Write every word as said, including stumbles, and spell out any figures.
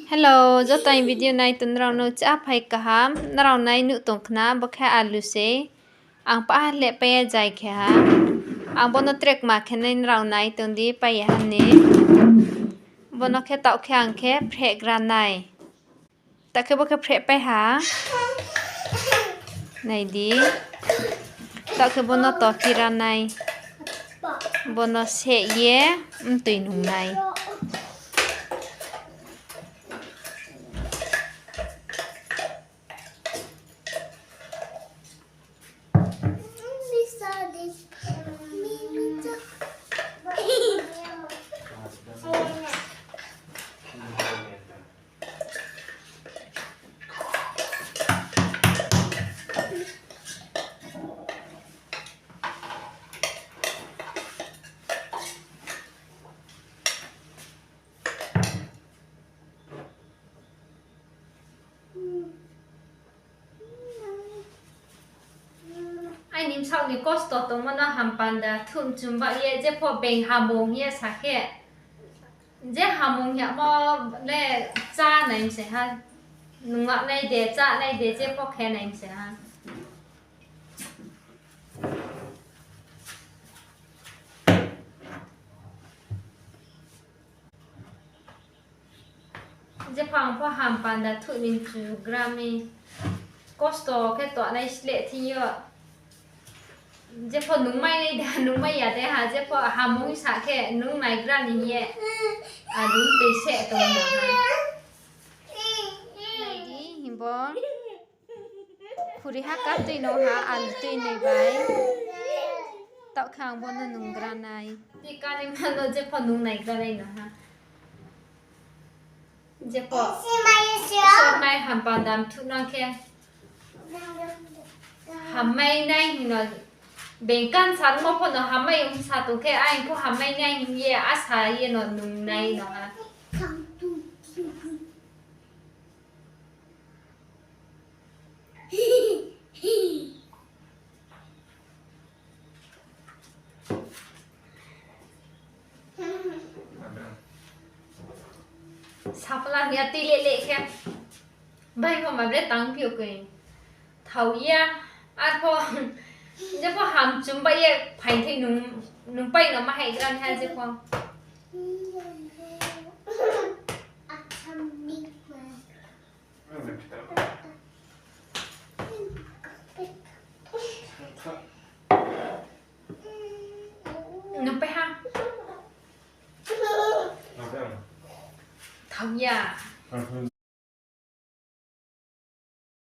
Hello, joto aini video nai tong nrao no cha phai kaham, nrao nai nuh tong khna, bo khe alu se. Ang pah ha lehpai ye jai khe ha. Ang bo no trekma khe nai nrao nai tong di pai ye ha ni. Bo no khe taoh khe ang khe phrehgra nai. Taoh khe bo khe phrehpai ha. Nai di. Taoh khe bo no toki ra nai. Bo no seh ye mtoi nung nai. Aini bsaoh ni kosto tongmo no hampanda thuh mchum ba ye, jepho being hamung ye sa khe, je hamung yamo le chá nai mse ha, nungnai de, chá nai de, jepho khe nai mse ha. Jepho ang pho hampanda thuh ni mchu gra mi. Kosto khe tongnai sleh thing yo. Jepho nungmai nai de, nungmai ya de ha, jepho hamung sa khe nung naigra ni hing ye. Alu tui seh tong ha. Nai di, himbo. Khuri ha katui no ha, alu tui nai bai. Taoh khe ang bo no nunggra nai. Ti kani ma no jepho nung naigra nai no ha. Jepho. Sor nai hampanda thuh nang khe. Hammai nai hing no. Being kan sa mo pho no hammai ong sa tong khe, aini pho hammai nai hing ye, asa ye no nung nai no ha. Sapla hing ya tui le le khe. Bai pho ma bre tang phi o koi. Thao ya. Arpho, jepho hamchum bai ye phaing thai nung, nung pai no ma hai gran ha jepho. Nung pai ha. Thao ya.